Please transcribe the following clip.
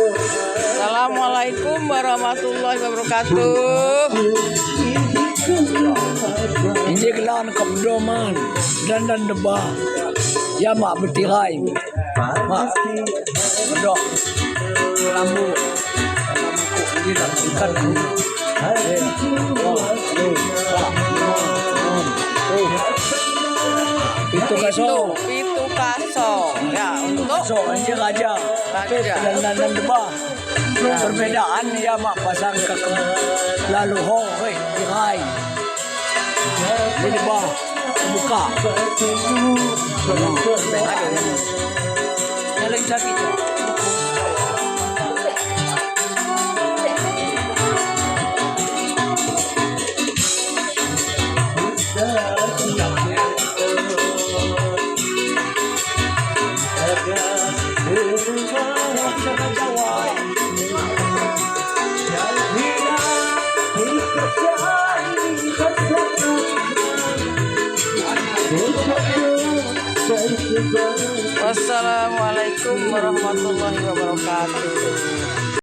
Assalamualaikum warahmatullahi wabarakatuh. Inji gelar kepedoman dan dan debah. Ya mak bertirai. Mak medok lambu mangkuk ini lah ikan. Eh, dua, telu, empat, lima, enam, tujuh. Itu kaso. Pitu kaso. Ya, untuk Kaso inji raja. Raja. Dan dan debah. Perbedaan ya mak pasang ke lalu ho eh tirai. Ini debah buka. Perbedaan. Yang lagi sakit. Wassalamualaikum warahmatullahi wabarakatuh.